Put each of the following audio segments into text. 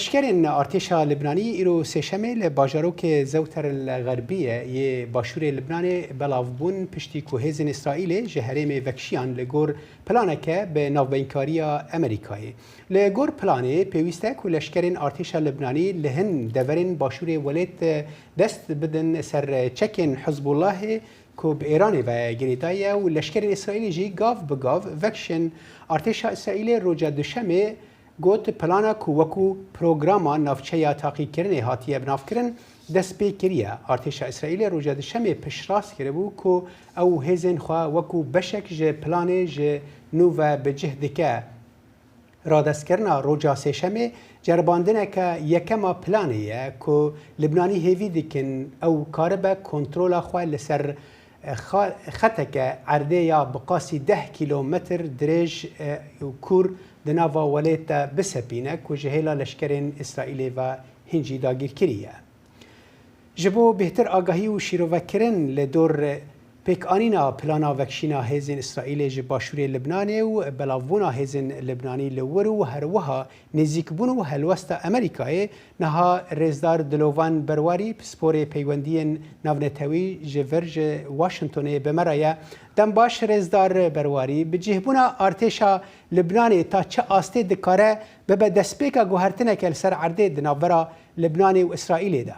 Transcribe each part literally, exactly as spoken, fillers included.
Leşkerên artêşa Libnanî îro sêşemê li bajarokê Zewter el Xerbiye yê başûrê Libnanê belav bûn, piştî ku hêzên Îsraîlê ji herêmê vekşiyan li gor planeke bi navbeynkariya Amerîkayê. Li gor planê pêwîst e ku leşkerên artêşa Libnanî li hin deverên başûrê welêt dest bidin ser çekên Hizbullahê ku bi Êranê ve girêdayî ye û leşkerên Îsraîlê jî gav bi gav vekşin. Artêşa Îsraîlê roja Duşemê got, plana ku wekû programa navçeya taqîkirinê hatiye binavkirin, dest pê kiriye. Artêşa Îsraîlê roja Duşemê piştrast kiribû ku ew hêzên xwe wekû beşek ji planê ji nû ve bi cih dike. Radestkirina roja Sêşemê ceribandineke yekem a planê ye ku Libnanî hêvî dikin ew karibe kontrola xwe li ser, e, xa-, xeteke erdê ya bi qasî deh kîlometr dirêj, e, û kûr di nava welêt de bisepîne ku ji hêla leşkerên Îsraîlê ve hîn jî dagîrkirî ye. Ji bo bêhtir agahî û şîrovekirin li dor pêkanîna plana vekşîna hêzên Îsraîlê ji başûrê Libnanê û belavbûna hêzên Libnanî li wir û her wiha nêzîkbûn û helwesta Amerîkayê, niha rêzdar Dilovan Berwarî, pisporê peywendiyên navnetewî ji vir ji Washingtonê bi me re ye. Dem baş rêzdar Berwarî, bi cihbûna artêşa Libnanê ta çi astê dikare bibe destpêka guhertineke li ser erdê di navbera Libnanê û Îsraîlê de?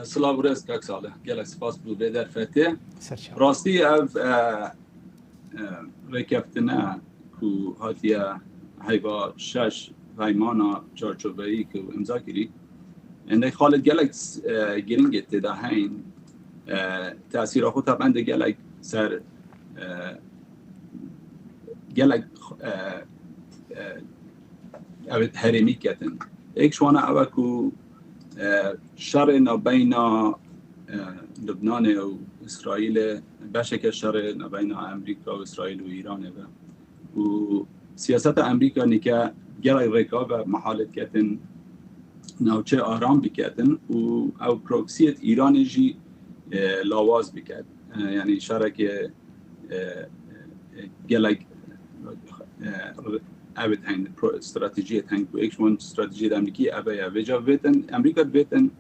Silav û rêz kak Salih. Gelek spas bo vê derfetê. Ser çav. Rastî ev, e, e, rêkeftine ku hatiye heyva şeş peymana çarçoveyî ku imza kirî, endê xalê gelek, e, giring e tê de heyn. E, tesîra xwe taban de gelek ser, e, gelek, e, e, ev herêmî ketin. Êk ji wana ew e ku, e, şerê navbeyna, e, Lubnanê û Îsraîlê beşeke şerê navbeyna Amerîka û Îsraîl û Îranê be. Û siyaseta Amerîka nîke gelek rêka ve mihalê diketin navçe aram biketin û ew proksiyê Îranê jî, e, lawaz biket. E, yanî şerekê, e, e, gelek, e, ev ên pro-, stratejiyê tên ku êk ji wan stratejiyê Amerîkî ev e ya. Vêca vêtin, Amerîka dibêtin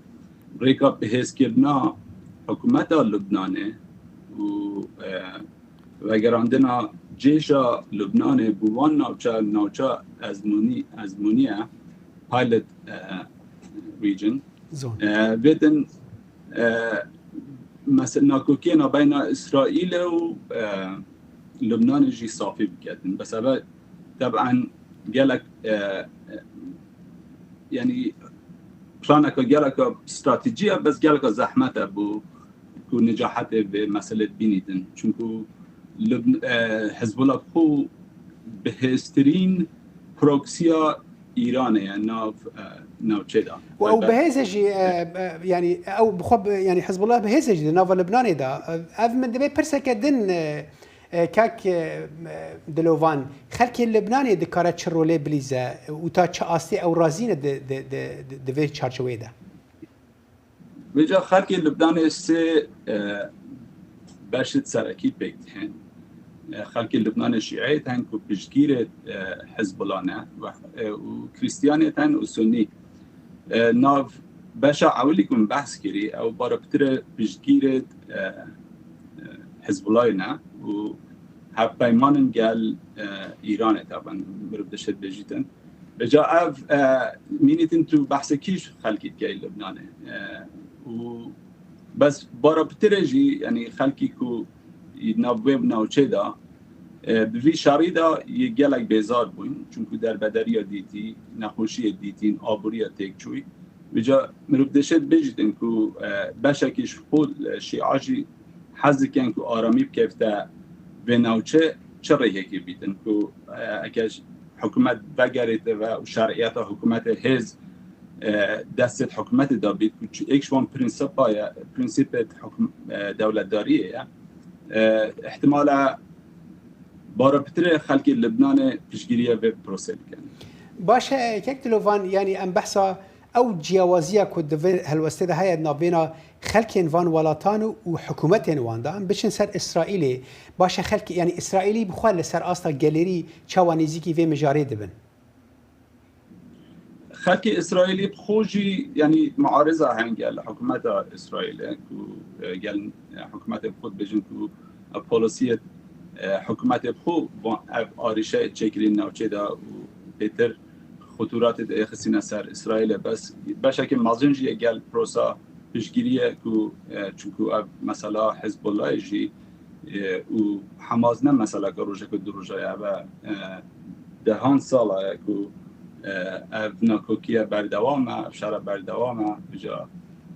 rêka bihêzkirina hikûmeta Lubnanê û, e, vegerandina cêja Lubnanê bo wan navça, navça ezmûnî, ezmûnî ye, pilot, e, region. Zon. E, vêtin, e, mesela nakokiyê navbeyna Îsraîlê û, e, Lubnanê jî safî biketin. Bi sebeb teb'en gelek, e, e, yanî planeke geleka stratejî ye, bes geleka zehmet e bo ku nicahetê vê meselê bibînîtin. Çunku Lub-, e, Hizbullah xwe bihêztirîn proksiya Îranê ye nav, e, navçê de. Û ew bi hêzê jî, e, e, yanî ew bi xwe bi, yanî Hizbullah bi hêzê jî di nava Libnanê de. E, ev min divê pirseke din, e, e, kak, e, Dilovan, xelkê Libnanê dikare çi rolê bilîze û ta çi astê ew razî ne di, di, di, di, di vê çarçoweyê de? Vêca xelkê Libnanê sê, e, beşit serekî pêk dihên. E, xelkê Libnanê şîeyê tên ku piştgîrê, e, Hizbullah ne, we, e, û Krîstiyanê tên û Sunnî. E, nav beşa ewilî ku min behs kirî, ew bara pitirê piştgîrê, e, e, Hizbullahê ne û hevpeyman in gel, e, Îranê taban mirov dişêt bêjîtin. Vêca ev, e, mînîtin tu behsê kî ji xelkî dikey Libnanê. E, û bes bara pitirê jî, yanî xelkî ku nav wê navçê de, e, bi vî şerî de yê gelek bêzar bûyn. Çunku derbederiya dîtî, nexweşiyê dîtîn, aboriya têk çûy. Vêca mirov dişêt bêjîtin ku, e, beşekî ji xwe, e, şîa jî hez dikin ku aramî bikevte vê navçe, çi rêyekê bîtin ku, e, eke j-, hikûmet vegerête ve û şeriyeta hikûmetê hêz, e, destê hikûmetê de bît ku çi-, êk ji wan prînsipa ye, prînsîpê hikûm-, e, dewletdariyê ye. E, ihtimale bara pitirê xelkê Libnanê piştgiriya vê prosê bikin. Baş e, kek Dilovan, yanî em behsa ew ciyawaziya ku di vê helwestê de heye navbêna xelkên van welatan û hikûmetên wan de, em biçin ser Îsraîlê. Baş e xelkê, yanî Îsraîlî bi xwe li ser asta gelêrî çawa nêzîkî vê mijarê dibin? Xelkê Îsraîlî bi xwe jî, yanî muariza hene gel hikûmeta Îsraîlê ku, e, gel, e, hikûmetê bi xwe dibêjin ku, e, polisiyê, e, hikûmetê bi xwe van, ev arîşe çêkirî navçê de û bêtir xutûratê dixistîne ser Îsraîlê. Bes beşeke mezin jî ye gel prosa piştgiriyê ku, e, çunku ev mesela Hizbullahê jî, e, û Hamas ne meseleke rojek û du roja ye, ev e, e, dehan sala ye ku, e, ev nakokiye berdewam e, ev şere berdewam e. Vêca,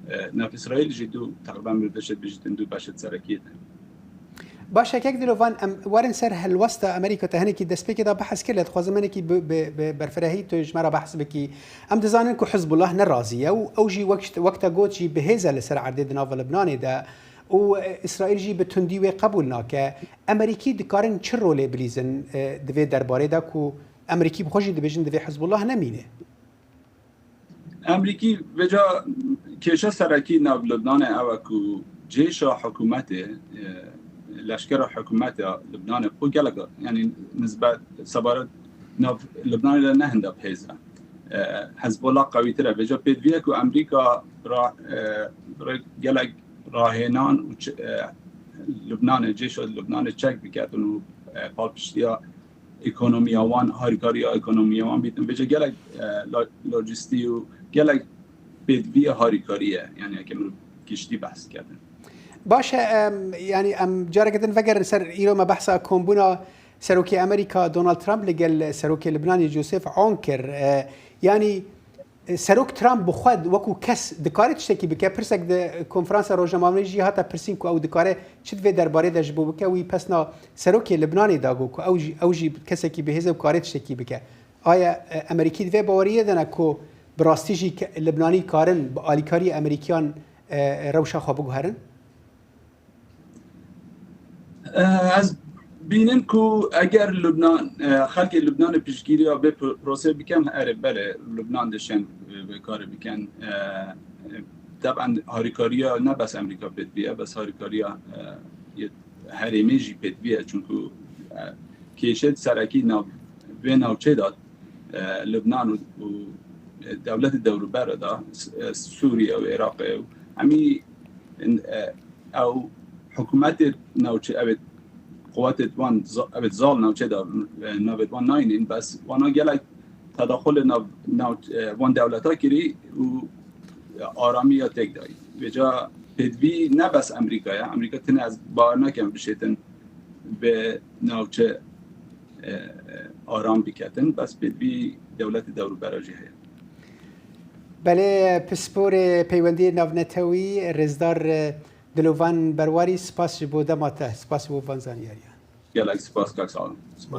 e, nav Îsraîl jî du, teqrîben, bir beşê dijîtin, du beşê serekî ne. Baş e, kek Dilovan, em werin ser helwesta Amerîka. Te hinekî destpêkê de behs kir, lê dixwazim hinekî bi, bi, bi berfirehî tu ji me re behs bikî. Em dizanin ku Hizbullah ne razî ye û ew jî wek, wek te got jî bi hêz e li ser erdê di nava Libnanê de û, e, Îsraîl jî bi tundî wê qebûl nake. Emerîkî dikarin çi rolê bilîzin, e, di vê derbarê de ku Emerîkî bi xwe jî dibêjin divê Hizbullah nemîne? Emerîkî vêca kêşe serekî nav Libnanê ew e ku cêşa hikûmetê, e, leşkera hikûmetê ya Libnanê xwe gelek, yanî nisbet sebaret nav Libnanê de ne hinda bi hêz e. E, Hezbollah qewîtir e. Vêca pêdiviye ku Emerîka ra-, e, re-, gelek rahênan û ç-, e, Libnanê, cêşa Libnanê çek biketin û, e, palpiştiya ekonomiya wan, harîkariya ekonomiya wan bîtin. Vêca gelek, e, lo-, lojîstî û gelek pêdivî harîkarî ye. Yanî, heke mirov giştî behs dikevin. Baş e, em, yanî, em careke din vegerin ser îro me behsa kombûna Serokê Amerîka Donald Trump li gel Serokê Libnanê Joseph Aoun kir. E, yanî, Serok Trump bi xwe wekû kes dikare tiştekî bike? Pirsek di konferansa rojnamevaniyê jî hate pirsîn ku ew dikare çi di vê derbarê de ji bo bike. Wî pesna serokê Libnanê da got ku ew jî, ew jî kesekî bi hêz e û kare tiştekî bike. Aya, e, Emerîkî di vê baweriyê de ne ku bi rastî jî ke-, Libnanî karin bi alîkariyê Emerîkiyan, e, rewşa xwe biguherin? Eh, ez bînim ku eger Lubnan, eh, xelkê Lubnanê piştgiriya vê pro-, prosê bikin, erê, belê, Lubnan dişên, eh, vê karê bikin. Eh, eh, teben harîkariya ne bes Amerîka pêdiviye, bes harîkariya, eh, yê herêmê jî pêdiviye. Çunku, eh, kêşê serekî nav-, vê navçê de, eh, Lubnan û, û dewletê dewrûbere de, s-, eh, Sûriye û Iraqê û hemî, eh, ew hikûmetê navçe, ew ê quwetê wan za-, ew ê zal navçe de, e, navê wan nayînin, bes wana gelek tedaxulê nav, nav, e, wan dewleta kirî û aramiya têk dayî. Vêca pêdivî ne bes Amerîka ye. Amerîka tine ez bawer nakim bişêtin bi navçe, e, aram biketin, bes pêdivî dewletê dewrûbera jî heye. Belê, pisporê peywendiyê navnetewî, rêzdar, e, Dilovan Berwarî, spas ji bo dema te, spas ji bo van zanyariyan. Gelek spas, kak, sağ olun.